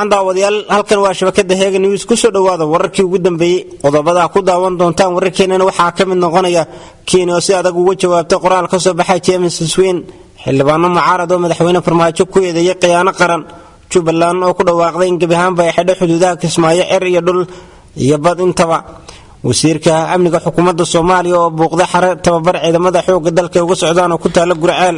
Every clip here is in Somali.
Wacan daawadayaal, halkan waa shabakada Heega News. Kusoo dhowaada wararkii ugu dambeeyey. Qodobada ku daawan doontaan wararkeenana waxaa ka mid noqonaya Kenya oo si adag uga jawaabtay qoraal ka soo baxay James Swan, xildhibaano mucaarad oo madaxweyne Farmaajo ku eedeeyay khiyaano qaran, Jubbaland oo ku dhawaaqday in gebi ahaanba ay xidho xuduudaha Kismaayo, cer iyo dhul iyo bad intaba, wasiirka amniga xukuumadda Soomaaliya oo buuqday xare tababar ciidamada xooga dalka uga socdaan oo ku taala Gurceel.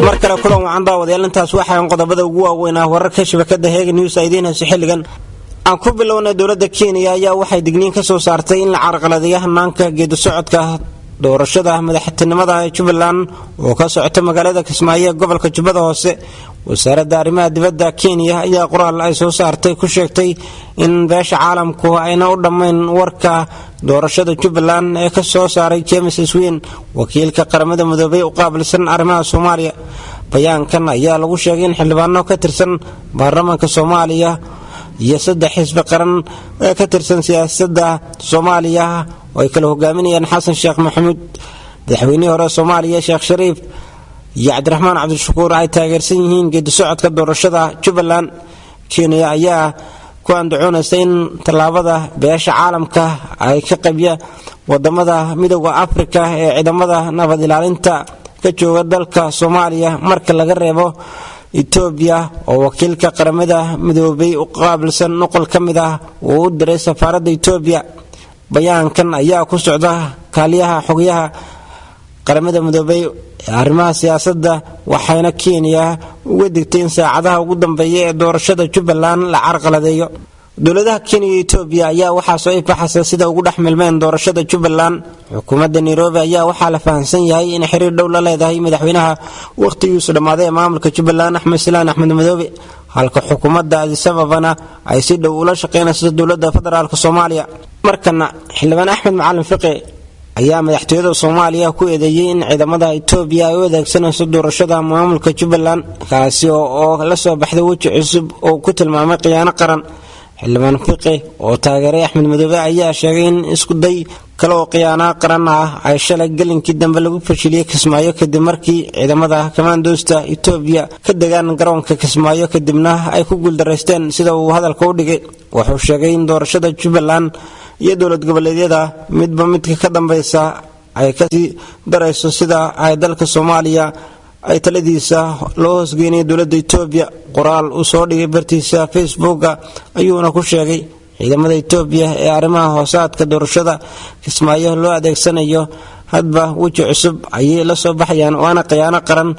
Mar kale kulan wacan daawadayaal, intaas waxaan qodobada ugu waaweyn ah wararka shabakada Heega News ay idiin hayso xilligan. Aan ku bilownay, dowladda Kenya ayaa waxay digniin ka soo saartay in la carqaladeeyo hanaanka geedi socodka doorashada madaxtinimada ee Jubbaland oo ka socota magaalada Kismaayo ee gobolka Jubbada Hoose. Wasaaradda arrimaha dibadda Kenya ayaa qoraal ay soo saartay ku sheegtay in beesha caalamku ayna u dhammayn warka doorashada Jubbaland ee ka soo saaray James Swan, wakiilka Qaramada Midoobay u qaabilsan arrimaha Soomaaliya. Bayaankan ayaa lagu sheegay in xildhibaano ka tirsan baarlamaanka Soomaaliya iyo saddex xisbi qaran ee ka tirsan siyaasadda Soomaaliya oo ay kala hogaaminayaan Xasan Sheekh Maxamuud, madaxweynihii hore Soomaaliya Sheekh Shariif iyo Cabdiraxmaan Cabdishakuur ay taageersan yihiin geedi socodka doorashada Jubbaland. Kenya ayaa ku andacoonaysa in tallaabada beesha caalamka ay ka qabya wadamada Midooda Afrika ee ciidamada nabad ilaalinta ka jooga dalka Soomaaliya, marka laga reebo Etoobiya oo wakiilka Qaramada Midoobay u qaabilsan nuqul ka mid ah uu u diray safaaradda Etoobiya. Bayaankan ayaa ku socda kaaliyaha xogyaha Qaramada Midoobay ee arrimaha siyaasadda, waxayna Kenya uga digtay in saacadaha ugu dambeeya ee doorashada Jubbaland la carqaladeeyo. Dowladaha Kenya iyo Etoobiya ayaa waxaa soo ifaxaysa sida ugu dhex milmeen doorashada Jubbaland. Xukuumadda Nairobi ayaa waxaa la fahamsan yahay in xiriir dhow la leedahay madaxweynaha wakhtigiisu dhammaaday ee maamulka Jubbaland, Axmed Salaan Axmed Madoobe, halka xukuumadda Addis Ababana ay si dhow ula shaqeynayso dowladda federaalka Soomaaliya. Markana, xildhibaan Axmed Macalin Fiqi ayaa madaxtooyada Soomaaliya ku eedeeyey in ciidamada Etoobiya ay u adeegsanayso doorashada maamulka Jubbaland, kaasi oo la soo baxday weji cusub oo ku tilmaamay khiyaano qaran. Xildhibaan Fiqi oo taageeray Axmed Madoobe ayaa sheegay in iskuday kale oo khiyaano qaran ah ay shalay gelinkii dambe lagu fashiliyey Kismaayo, kadib markii ciidamada kamaandoosta Etoobiya ka degaan garoonka Kismaayo, kadibna ay ku guuldaraysteen, sida uu hadalka u dhigay. Wuxuu sheegay in doorashada Jubbaland iyo dowlad goboleedyada midba midka ka dambeysa ay kasii darayso sida ay dalka Soomaaliya ay taladiisa loo hoosgeynaya dowladda Etoobiya. Qoraal uu soo dhigay bartiisa Facebooka ayuuna ku sheegay, "Ciidamada Etoobiya ee arrimaha hoosaadka doorashada Kismaayo loo adeegsanayo hadba weji cusub ayay la soo baxayaan, waana khiyaano qaran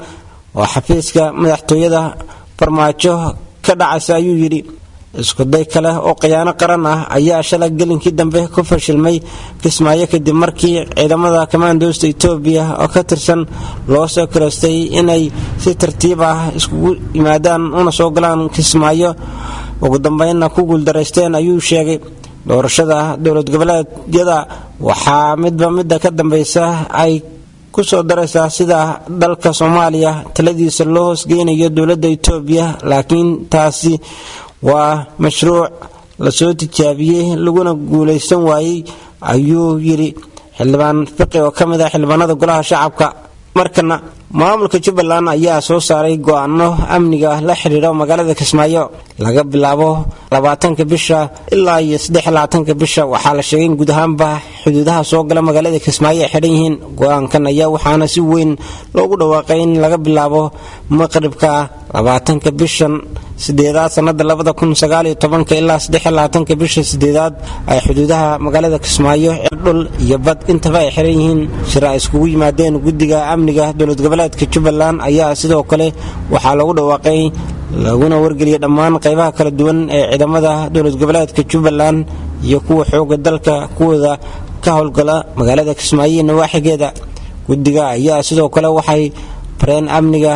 oo xafiiska madaxtooyada Farmaajo ka dhacaysa," ayuu yidhi. "Iskuday kale oo khiyaano qaran ah ayaa shalay gelinkii dambe ku fashilmay Kismaayo, kadib markii ciidamada kamaandoosta Etoobiya oo ka tirsan loo soo kireystay inay si tartiib ah iskugu yimaadaan una soo galaan Kismaayo, ugu dambeynna ku guuldaraysteen," ayuu sheegay. "Doorashada dowlad goboleedyada waxaa midba midda ka dambeysa ay kusoo daraysaa sida dalka Soomaaliya taladiisa loo hoosgeynayo dowladda Etoobiya, laakiin taasi waa mashruuc lasoo tijaabiyey laguna guulaysan waayey," ayuu yidhi xildhibaan Fiqi oo ka mid ah xildhibaanada Golaha Shacabka. Markana, maamulka Jubbaland ayaa soo saaray go'aano amniga la xidhiidha magaalada Kismaayo. Laga bilaabo 20-ka bisha ilaa iyo 23-ka bisha waxaa la sheegay in guud ahaanba xuduudaha soo gala magaalada Kismaayo ay xidhan yihiin. Go'aankan ayaa waxaana si weyn loogu dhawaaqay in laga bilaabo maqribka 20-ka bishan sideedaad sanada 2019-ka ilaa 23-ka bisha sideedaad ay xuduudaha magaalada Kismaayo, cirdhul iyo bad intaba ay xiran yihiin. Shir ay iskugu yimaadeen guddiga amniga dowlad goboleedka Jubbaland ayaa sidoo kale waxaa lagu dhawaaqay laguna wargeliyay dhammaan qaybaha kala duwan ee ciidamada dowlad goboleedka Jubbaland iyo kuwa xooga dalka kuwooda ka howlgala magaalada Kismaayo iyo nawaaxigeeda. Guddiga ayaa sidoo kale waxay fareen amniga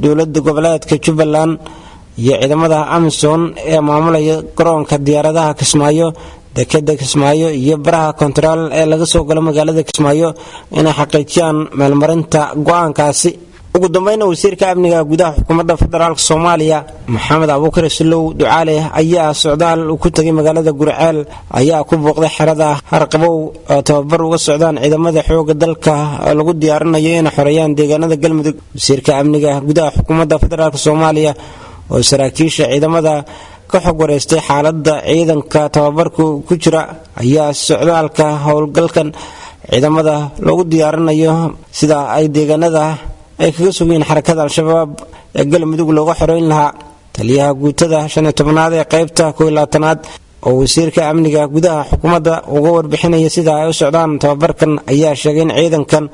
dowlada goboleedka Jubbaland iyo ciidamada AMISOM ee maamulaya garoonka diyaaradaha Kismaayo, dekeda Kismaayo iyo baraha kontarool ee laga soo galo magaalada Kismaayo inay xaqiijiyaan meelmarinta go'aankaasi. Ugu dambeyna, wasiirka amniga gudaha xukuumadda federaalka Soomaaliya, Maxamed Abuukar Islow Ducaale, ayaa socdaal uu ku tegay magaalada Gurceel ayaa ku booqday xerada Harqabow oo tababar uga socdaan ciidamada xooga dalka oo lagu diyaarinayo inay xoreeyaan deegaanada Galmudug. Wasiirka amniga gudaha xukuumadda federaalka Soomaaliya oo saraakiisha ciidamada ka xog wareystay xaaladda ciidanka tababarku ku jira ayaa socdaalka howlgalkan ciidamada loogu diyaarinayo sida ay deegaanada ay kaga sugyihiin Xarakada Al-Shabaab ee Galmudug looga xoreyn lahaa. Taliyaha guutada 15aad ee qeybta 21aad oo wasiirka amniga gudaha xukuumadda uga warbixinaya sida ay u socdaan tababarkan ayaa sheegay in ciidankan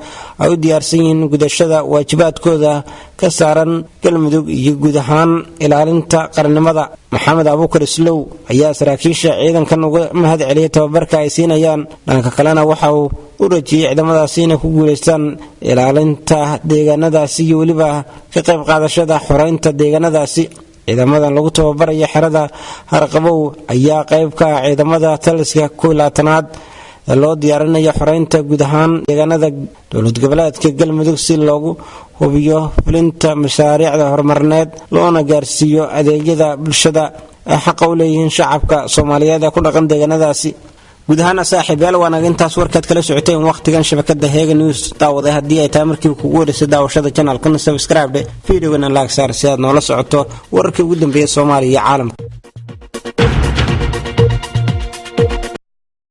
ay u diyaarsan yihiin gudashada waajibaadkooda ka saaran Galmudug iyo guud ahaan ilaalinta qarannimada. Maxamed Abuukar Islow ayaa saraakiisha ciidankan uga mahad celiyay tababarka ay siinayaan. Dhanka kalena waxa uu u rajiyey ciidamadaasi inay ku guuleystaan ilaalinta deegaanadaasi iyo weliba ka qayb qaadashada xoreynta deegaanadaasi. Ciidamadan lagu tababaraya xerada Harqabow ayaa qayb ka ah ciidamada taliska 21aad ee loo diyaarinayo xoreynta guud ahaan deegaanada dowlad goboleedka Galmudug, si loogu hubiyo fulinta mashaariicda horumarineed loona gaarsiiyo adeegyada bulshada ay xaqa u leeyihiin shacabka Soomaaliyeed ee ku dhaqan deegaanadaasi. Guud ahaana, saaxiibyaal, waa naga intaas warkaad kala socoteen wakhtigan shabakada Heega News. Daawaday, haddii ay tahay markii kugu horeysay daawashada channelkan, subscribe, videogana like saar si aad noola socoto wararkii ugu dambeeya Soomaaliya iyo caalamka.